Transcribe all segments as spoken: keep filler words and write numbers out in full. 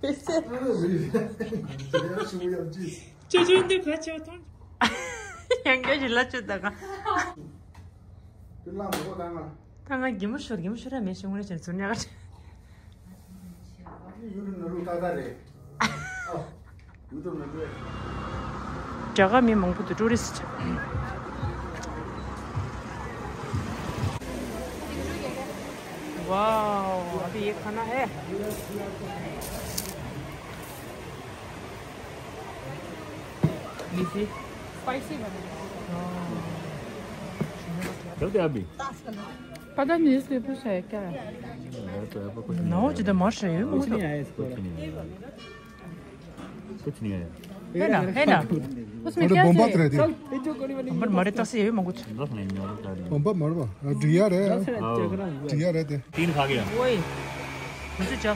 པེ་སེ། ཅོ་ཅོ་འདི་ག་ཅོ་ཐང་། ཡང་བསྐྱར་ཞིག་ལ་ཅོ་ད་ག །དེ་ལ་མོ་ད་ང་། ད་ང་གི་མོ་ཤོར་གི་མོ་ཤོར་ར་མེད་ཤོར་ངོ་ནས་ཅན་ཚུར་ཉག་ཅན། ཡུ་ཊུབ་ནང་ལུགས་ཏག་ཏག་རེད། ཨོ། ཡུ་ཊུབ་ནང་ལུགས་རེད། རྒྱ་གར་མི་མང་པོ་འདུག་ཊུ་རི་སི་ཊི། वाओ, अभी ये खाना है। लीची। स्पाइसी बना। चलते अभी। पता नहीं इसके पीछे है क्या है। मैं तो यहाँ पर कुछ नहीं नो, आया। जिधर मर रहे हो, कुछ नहीं आया इसको। कुछ नहीं आया। कुछ नहीं आया। है ना, है ना? उसमें अरे क्या बम्बा से? तो रहती है। नंबर मरे तो से ये मंगुच। बस नहीं, नहीं, नहीं। बम्बा मरवा। हाँ, दिया रे। हाँ। दिया रे दे। तीन खा गया। ओए। मुझे जा।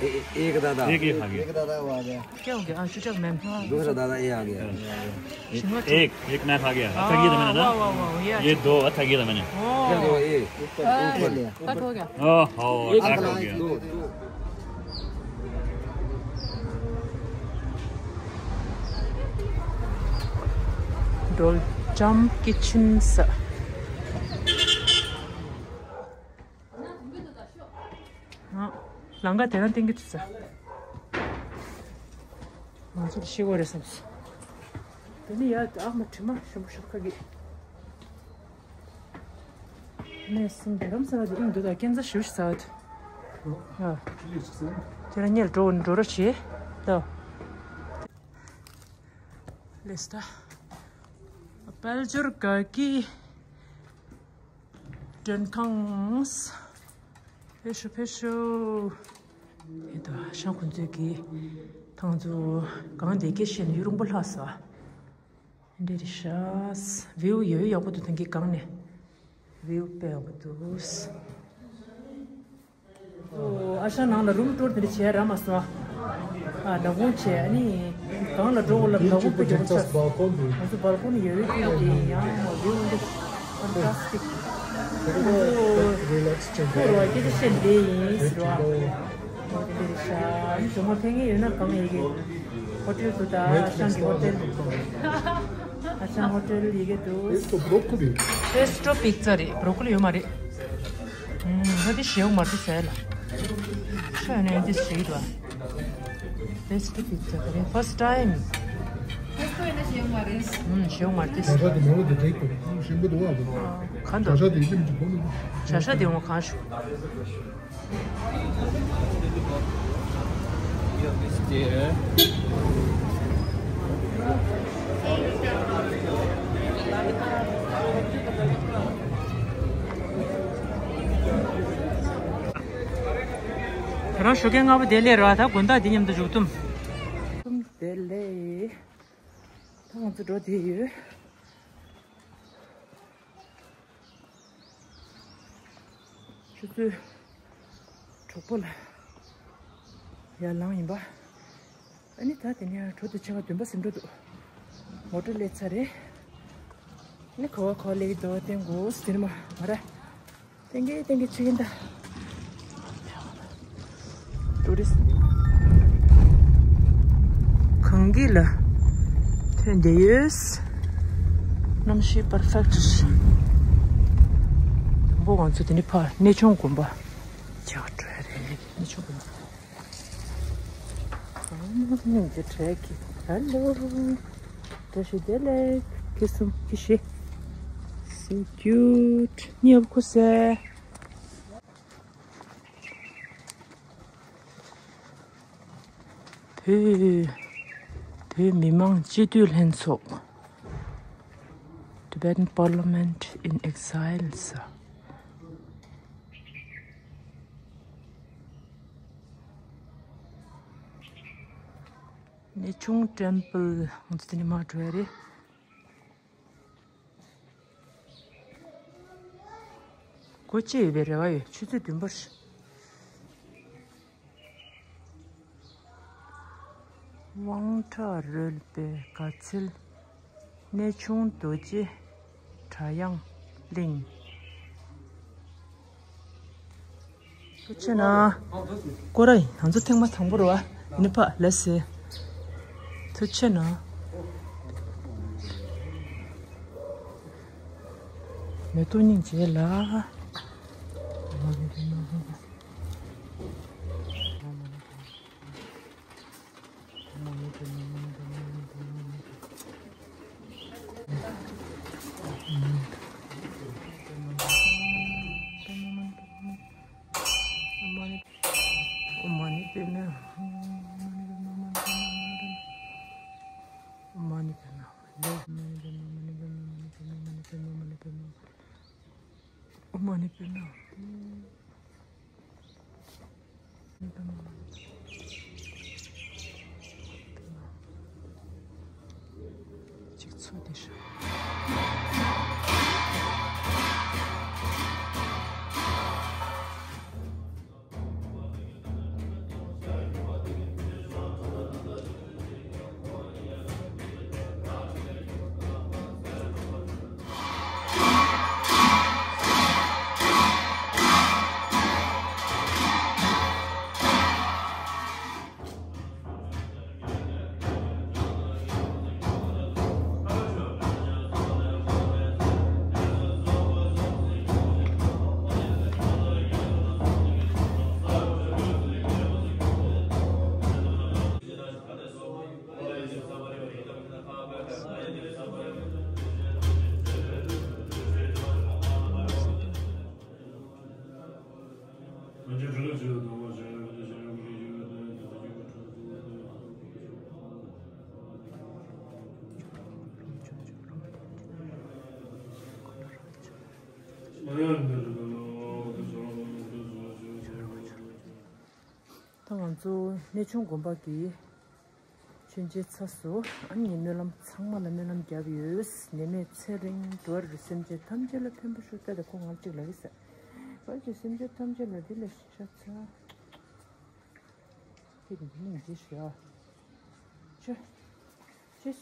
ए-, ए-, एक दादा। एक, एक खा गया। एक दादा वो आ गया। क्या हो गया? हाँ, शुचक मैम। दूसरा दादा ये आ गया। हाँ। एक, एक मैं खा गया। अच्छा किया था मैंने ना? वाह, वाह, वाह, ये ये अच्छा। दो अच्छा किया था मैंने। ओह। ये दो, ये। ऊपर, हाँ, ऊपर। कट हो गया। ओहो, एक कट हो गया। दो, दो। Dolcham Kitchen ས། ཨ། ལང་ཀ་དེ་རང་བསྟན་གྱི་འདུག་ས། ང་ཚོ་ཤི་བོ་རེད་བསམས། དེ་ནི་ཡ་ཨ་མ་དྲི་མ་ཞིམ་པོ་ཞིག་ཁ་གི། ནས་སུམ་དེ་རམ་ས་ར་དེ་ཨིན་འདུག་ད་ཀན་ཛ་ཞུ་ཤི་ས་བ་དེ། ཨ། དེ་ར་ཉལ་འགྲོ་འགྲོ་རོགས་བྱེད། ད། ལེ་སི་ད། དཔལ་འབྱོར་དགའ་སྐྱིད། མགྲོན་ཁང་། ཕེབས་ཤོག་ཕེབས་ཤོག་ཨེ་ད་ཤང་ཁོང་ཚོས་ཀྱི་ཐང་ཚོ་གང་དེ་སྐད་བཤད་ནས་ཡུན་རིང་པོ་ལྷག་སོང་། འདྲེ་རི་ཤ། བིའུ་ཡོད་ཡག་པོ་འདུག་ཐང་གི་གང་ནས། བིའུ་དཔེ་ཡག་པོ་འདུག་ཨོ། ཨ་ཞང་ནང་ལ་རུམ་ཊུར་དེ་འདྲ་བྱས་རག་མ་སོང་། ཨ། ལག་ཁུང་བྱས། ཨ་ནི་གང་ལ་འགྲོ་དགོས་ལབ་ལག་ཁུང་དཔེ་རྒྱག་ཆ། ང་ཚོ་སྦལ་ཀོ་ནི་ཡོད་ཡོད་ཀྱི་ཡང་ཡང་ཡོད་འདུག་ཕན་ཊ་སི་ཊིག་ཁོ་ར་སྐད་ཆ་བཤད་འདི་ཡིན་ཟེར་བ། འོ་དེ་འདྲ་ཤག་ཨ་ནི་ཇོ་མོ་ཕན་ངེས་ཡོད་ན་གང་ཡི་གེ། ཧོ་ཊེལ་དུ་ད་ཨ་ཞང་གི་ཧོ་ཊེལ། ཨ་ཞང་ཧོ་ཊེལ་ཡི་གེ་འདུག Questo broccoli. Questo pizza རེད། བྷ་རོ་ཀོ་ལི་ཡོད་མ་རེད། ཨུམ། ད་འདི་ཞེའུ་མར་འདི་ཟས་ལ། ཤ་ནས་འདི་ཞེའུ་དང་། Questo pizza རེད། First time. Questo ཡིན་ན་ཞེའུ་མར་རེད། ཨུམ། ཞེའུ་མར་འདི་ཟས། བྱ་ཤ་དེ་མང་པོ་དེ་འགྲིག་གོ་ཞིམ་པོ་འདུག་ཨ། གང་འདུག་བྱ་ཤ་དེ་ཡིན་གྱི་མི་འདུག་བྱ་ཤ་དེ་འོང་གང་ཞུ། ད་རང་ཞོགས་ཀས་སྔ་པོ་བདེ་ལེགས་ར། ད་དགོང་དག་འདི་མཉམ་དུ་བཞུགས་ཐུམ། ཐུམ་བདེ་ལེགས། ད་ང་ཚོ་འགྲོ་བསྡད་ཡོད། ཆུ་ཚོད་དྲུག་པ་ལ་ཡར་ལངས་ཡིན་པ། ཨ་ནི་ད་དེ་ནས་གྲོ་དེ་ཆེ་བ་བདུན་པ་ཟིན་འགྲོ་འདུག་མོ་ཊ་སླེབས་ཚར་རེད། ཨ་ནི་ག་བ་ག་བ་སླེབས་ཀྱི་འདུག་བསྟན་དགོས་ཟེར་མ་མ་ར། ཏན་གི་ཏན་གི་ཆུ་ཡིན་ད། ཊུ་རི་སི་ཊི། གངས་སྐྱིད་ལ་ཐོན་བསྡད་ཡོད། གནམ་གཤིས་པར་ཕེག་ཊི་རེད། དང་པོ་ང་ཚོ་དེ་ནི་ཕར་གནས་ཆུང་དགོན་པ་ཆགས་འགྲོ་ཡ་རེད། གནས་ཆུང་དགོན་པ། སྙིང་རྗེ་བྲལ་གྱི། ཧེ་ལོ། བཀྲ་ཤིས་བདེ་ལེགས། ཁྱེད་གསུམ་ཁྱེད་བཞི། So cute. ཉེ་བ་ཁུ་སེ། བོད། བོད་མི་མང་སྤྱི་འཐུས་ལྷན་ཚོགས། Tibetan Parliament in Exile ཟེར། གནས་ཆུང་ཊེམ་པལ། ང་ཚོ་དེ་ནས་མར་འགྲོ་ཡ་རེད། སྒོ་ཕྱེ་ཡོད་པའི་རེ་བ་ཡོད། ཆུ་ཚོད་བདུན་པར། དབང་དྲག་རོལ་པའི་དགའ་ཚལ། གནས་ཆུང་རྡོ་རྗེ་གྲྭ་གཡང་གླིང་། སྐུ་མཁྱེན་ན། སྐོར་ར་ཡིན། ང་ཚོ་ཐེངས་མ་དང་པོ་རེད་བ། ནི་པ་ལ་སེ། ཐུ་ཆེ་ན། མེ་ཏོག་སྙིང་རྗེ་ལ། གཅིག་ཚོ་དེ་ཤ། ད་ང་ཚོ་གནས་ཆུང་དགོན་པ་གི་མཆོད་མཇལ་ཚར་སོང་། ཨ་ནི་སྨོན་ལམ་ཚང་མ་ལ་སྨོན་ལམ་བརྒྱབ་ཡོད། ནད་མེད་ཚེ་རིང་འགྲོ་བ་རིགས་སེམས་ཅན་ཐམས་ཅད་ལ་ཕན་པ་ཤོག་ད་ལྟ་ཁོ་ང་གཅིག་ལ་གི་ཟེར། བར་གྱི་སེམས་ཅན་ཐམས་ཅད་ལ་འདི་ལས་ཤ་ཚ། ཁྱེད་ཀྱི་འདི་ནས་འདི་ཤ། ཅི། ཅི།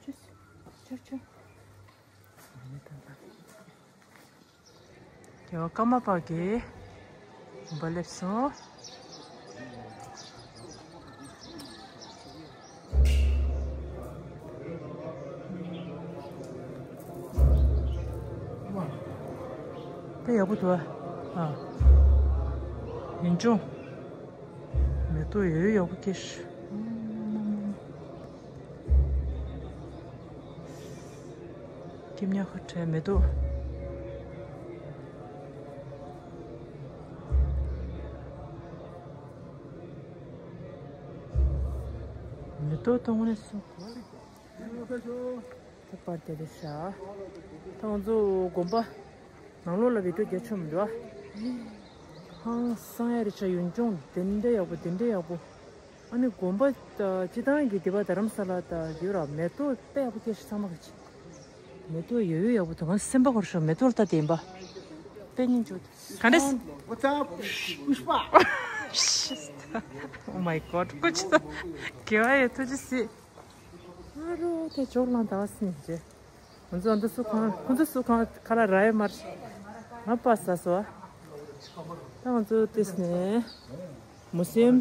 ཅི། ཅི། ཅི། རྒྱལ་བ་ཀརྨ་པ་གི་བུམ་པ་སླེབས་སོང་། དཔེ་ཡག་པོ་འདུག་ཨ། ཡུན་ཅུང་། མེ་ཏོག་ཡོད་ཡག་པོ་སྐྱེས། སྐྱིབ་ཉག་ཁ་བྲལ་མེ་ཏོག་མེ་ཏོག་གཏོང་ནས་སོ། ད་པར་དེ་རེད་ཤག་ད་ང་ཚོ་དགོན་པ་ནང་ལོགས་ལ་བི་ཌིའོ་རྒྱག་ཆོག་མི་འདུག་ཨ། ཧང་སང་ཡ་རེད་ཤག་ཡུན་ཅུང་དེ་འདྲ་ཡག་པོ་དེ་འདྲ་ཡག་པོ། ཨ་ནི་དགོན་པ་ད་སྤྱི་བཏང་གི་དེ་པ་རྡ་རམ་ས་ལ་ད་ཡོད་ར་མེ་ཏོག་དཔེ་ཡག་པོ་སྐྱེས་ཤག་ཚང་མ་གི་ཅི། མེ་ཏོག་ཡོད་ཡོད་ཡག་པོ་འདུག་ང་སེམས་པ་འཁོར་ཤག་མེ་ཏོག་ལ་ལྟ་བསྡད་ཡིན་པ། དཔེ་སྙིང་རྗེ་པོ་འདུག་ག་འདྲས། What's up, Pushpa? Oh my God. ཁོ་ཅི་ད། དགེ་བ་ཡོད་ཐུགས་རྗེ་གཟིགས། ཨ་རོ་དེ་ཇོག་ལང་ད་བ་སི་ནི་རེད། ང་ཚོ་ཨ་འདི་སུ་ཁང་ཁོ་ཚོ་སུ་ཁང་ཁ་ལ་ར་ཡ་མར། ང་པ་ས་སོ། ད་ང་ཚོ་ཏིས་ནས་མུ་སེམ་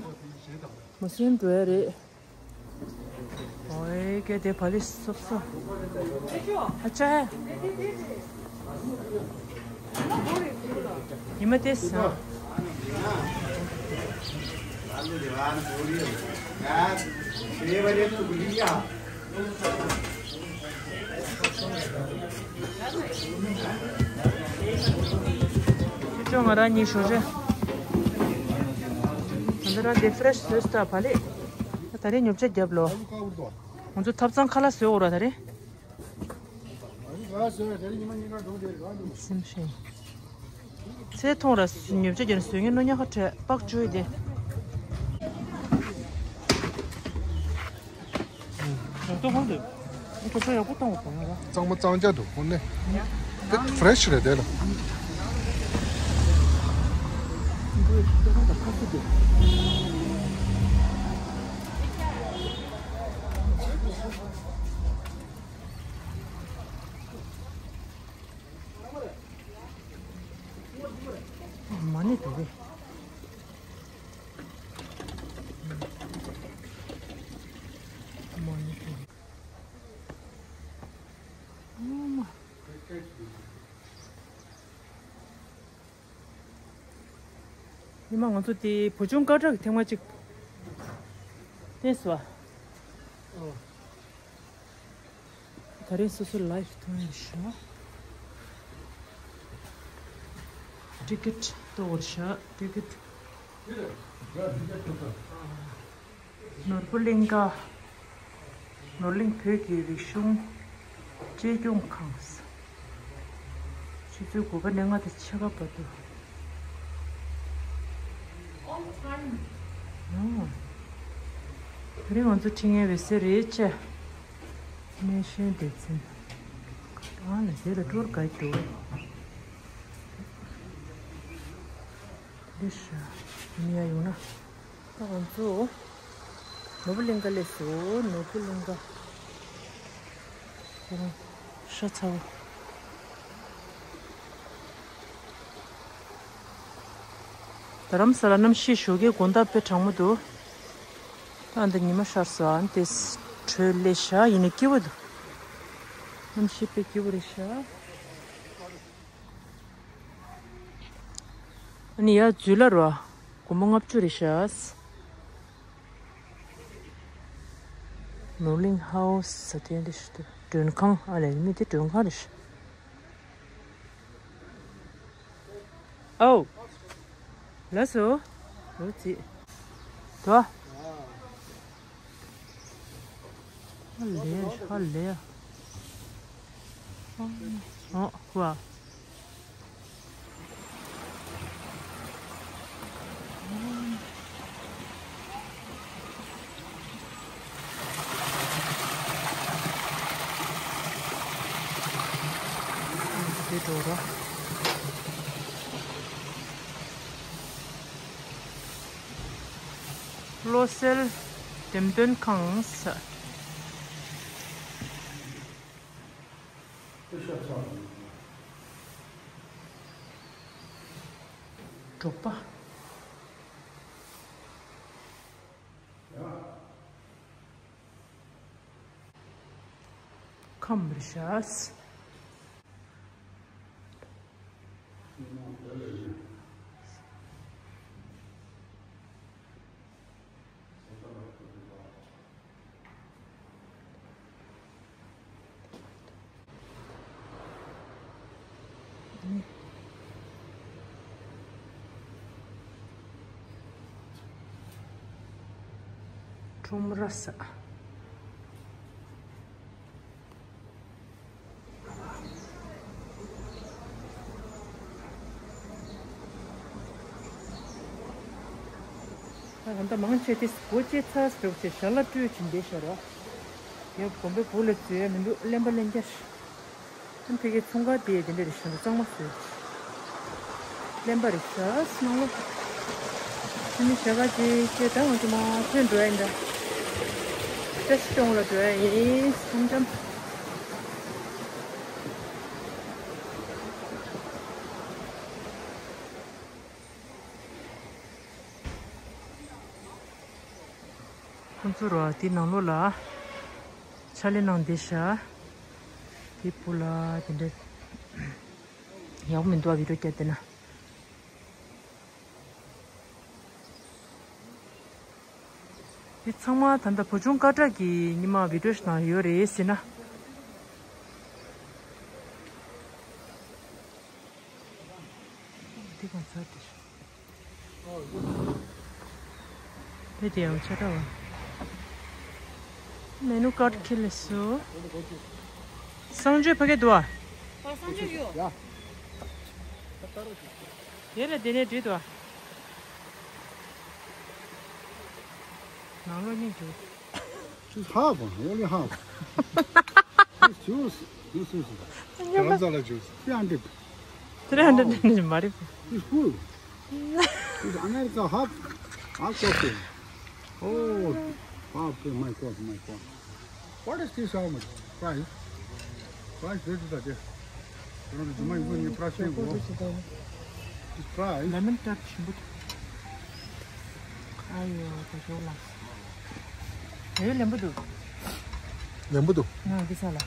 མུ་སེམ་འགྲོ་ཡ་རེད། ཨོའི་ཀེ་དེ་བ་ལི་སོབ་སོ། ཨ་ཅག་ཧེ། ཉི་མ་དེ་ས། ཁྱེད་ཚོ་ང་རང་གཉིས་ཞོགས་ཇ། ང་ཚོ་རང་དེ་ཕ་རེ་ཤི་བཟོས་ས་ད་བ་ལི། ད་རེས་ཉོ་ཆ་རྒྱབ་ལོ། ང་ཚོ་ཐབ་ཚང་ཁ་ལག་བཟོས་འོ་ར་ད་རེས། སེམས་ཤེས། ཚེ་ཐོང་ར་ཉོ་ཆ་རྒྱབ་ནས་བཟོས་ངན་ནོ་ཉག་ཁ་བྲལ་པག་བཅུ་ཡི་དེ། ཡག་ཏོ་གང་འདུག་ཁོ་ཚོ་ཡག་པོ་བཏང་བ་གང་ཡང་ར། གཙང་མ་གཙང་རྐྱང་འདུག་ཁོ་ནི། དེ་ཕ་རེ་ཤི་རེད་དེ་ལ། མ་ཎི་འདུག་གས། མ་ང་ཚོ་དེ་བུ་ཆུང་སྐར་གྲངས་ཀྱི་ཐེངས་མ་གཅིག་ལྟས་སོ། ད་རེས་སོ་སོ་ལའིབ་མཐོང་ཡིན་ཤག་ཊི་ཀེ་ཊི་གཏོར་ཤག་ཊི་ཀེ་ཊི། ནོར་བུ་གླིང་ག། ནོར་གླིང་བོད་ཀྱི་རིག་གཞུང་གཅེས་སྐྱོང་ཁང་། ཆུ་ཚོད་དགུ་པ་ནས་ལྔ་དང་ཕྱེད་ཀ་བར་དུ། ཨོ། དེ་རིང་ང་ཚོ་ཁྲིད་མཁན་འོད་ཟེར་རེད་ཅེ། སྨན་གཞུང་སྡེ་ཚན། ཨ་ནི་དེ་ལ་ཊུར་གའིཌ་འདུག་འདི་ཤ། མི་ཡ་ཡོང་ན། ད་ང་ཚོ་ནོར་བུ་གླིང་ག་སླེབས་སོང་། ནོར་བུ་གླིང་ག་ཁོ་རང་ཤ་ཚ་བོ། རྡ་རམ་ས་ལ་གནམ་གཤིས་ཞོགས་ཀའི་དགོང་དག་དཔེ་གྲང་མོ་འདུག་ད་འདི་ཉི་མ་ཤར་སོང་། ཨ་ནི་དེ་དྲོད་སླེབས་ཤག་ཡིན་ནའི་སྐྱིད་པོ་འདུག་གནམ་གཤིས་དཔེ་སྐྱིད་པོ་རེད་ཤག་ཨ་ནི་ཡ་འཛུལ་ལ་རོ། སྒོར་མོ་ལྔ་བཅུ་རེད་ཤག་ནོར་གླིང་ཧའོ་སི་ཟེར་དེ་འདི་ཞིག་འདུག་མགྲོན་ཁང་། ཨ་ལས་མི་དེ་མགྲོན་ཁང་རེད་ཤག་ཨོ། ལགས་སོ། ལོ་ཙི། དོ། ཨ་ལས་ཨ་ལས། ཨོ་ཧུ་ཨ། དེ་འགྲོ་ར། བློ་གསལ་འགྲེམས་སྟོན་ཁང་ཟེར། འབྲོག་པ། ཁམས་རི་ཤཱས། ཁྲོམ་ར་ས། ད་གང་ལྟར་མང་ཆེ་དེ་སྒོ་ཕྱེ་ཚར་འགྲོ་ཆེ་ཞལ་ལག་སྤྲོད་ཕྱིན་བསྡད་ཤག་རོ། ཡ་དགོན་པའི་སྦུག་ལ་འཛུལ་ཡ་མི་འདུག་གླེན་པ་གླེན་རྒྱུ། ཨ་ནི་ཕ་གིའི་ཚོང་ཁང་དེ་དེ་འདྲ་རེད་ཤག་འདུག་གཙང་མ་བཟོས། གླེན་པ་རེད་ཤག་ནང་ལོགས། ཕྱི་མི་ཞལ་ཁ་ཅིག་ཅེས་ད་ང་ཚོ་མ་ཐོན་འགྲོ་ཡ་ཡིན་ད། བཀྲ་ཤིས་སྒང་ལ་འགྲོ་ཡ་ཡིན། འཆམ་འཆམ། ཁོང་ཚོ་ར་དེ་ནང་ལོགས་ལ་ཕྱག་ལས་གནང་བསྡད་ཤག་དེ་སྦུག་ལ་དེ་འདྲ་ཡག་པོ་མི་འདུག་ཨ། བི་ཌིའོ་བརྒྱབ་བསྡད་ན། འདི་ཚང་མ་ད་ལྟ་བུ་ཆུང་སྐད་གྲགས་ཀྱིས་ཉི་མ་བི་ཌིའོ་ཞིག་བཏང་ཡོད་རེད་ཟེར་ན། འདི་གང་ཚར་དེ། དེ་དེ་ཡང་ཆ་འདྲ་བ། མེ་ནུ་ཀར་ཁྱེར་སླེབས་སོང་། གསང་སྤྱོད་ཕ་གི་འདུག་ཨ། ཨ། གསང་སྤྱོད་ཡོད། ཡ། དེ་ལ་དེ་ནས་བྲིས་འདུག་ཨ། ནང་ལོགས་གཉིས་འགྱུར། Just half, only half. This juice, this is Karamsala juice, three hundred. Three hundred མ་རེད། It's good. This America half, half coffee. Oh, half, my God, my God. What is this, how much? Price? Price, this is the, this. This price. Lemon tart ཆེན་པོ་འདུག་ཨ་ཡོ། ད་ཞོག་ལ། དེ་ལེན་པོ་འདུག་ལེན་པོ་འདུག་ང་འདི་ས་ལ།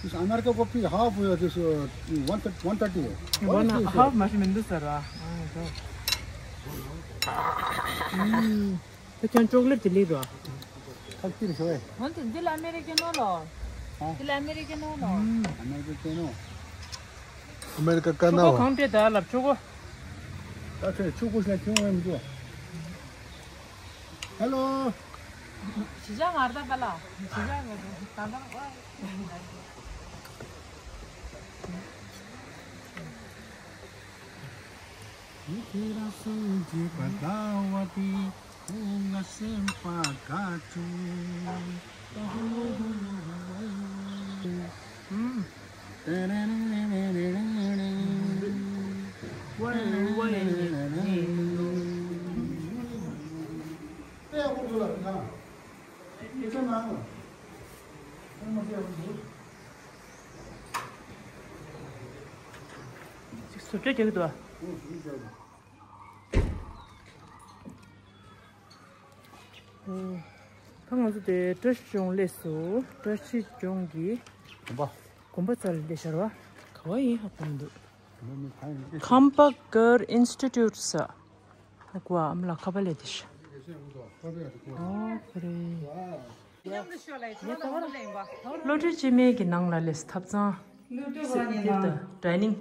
This America coffee half, uh, this, uh, one thirty, one thirty. One half མ་ཤི་མི་འདུག་ཟེར་བ། ཨ་ཡོ། ད་ཁྱོད་ཅོག་ལེ་ཊི་དེ་ལེགས་རོ། ཁ་ཁྱིར་ཤོག་ཨེ། འོན་ཏེ་འདི་ལ་ཨ་མེ་རི་ཀའི་ནོ་ལོ། ཨ། འདི་ལ་ཨ་མེ་རི་ཀའི་ནོ་ལོ། ཨ་མེ་རི་ཀའི་ནོ། ཨ་མེ་རི་ཀ་ཀ་ཆུ་ན་བ། ཁོ་གང་སྤྲད་ད་ལབ་ཆུ་ཁོ། ད་ཁྱོད་ཆུ་ཁོ་ཤ་ཁྱོད་ཨེ་མི་འདུག་ཧེ་ལོ། ཞི་ཅང་ངར་ད་པ་ལ། ཞི་ཅང་ངར་ད་ད་ད། མི་ཁྱེད་རང་སུ་འཇིགས་པ་ཟླ་བ་དེ་ཁོང་ང་སེམས་པ་དགའ་བྱུང་། ཅིག་བཟོ་གྲྭ་རྒྱག་གི་འདུག་ཨ། ཨོ། ད་ང་ཚོ་དེ་བཀྲ་ཤིས་ལྗོངས་སླེབས་སོང་། བཀྲ་ཤིས་ལྗོངས་ཀྱི་དགོན་པ། དགོན་པ་རྩ་ལ་སླེབས་ཤར་བ། ག་བ་ཡིན་ཧ་གོ་མི་འདུག་ཁམས་པ་གར་ཨིན་སི་ཊི་ཊུཊ་ས། ཧ་གོ་བ་ཨ་མ་ལགས་ཁ་པ་ལས་དེ་ཤ། ཨོ་ཁོ་རེ། བློ་གྲོས་སྐྱེ་དམན་གྱི་ནང་ལ་སླེབས་ཐབ་ཚང་། སློབ་གྲྭ་བ་ནི་ནང་ཌའི་ནིང་།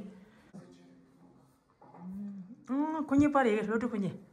ཨང་ཁོ་གཉིས་པར་ཡོད་སློབ་ཕྲུག་ཁོ་གཉིས།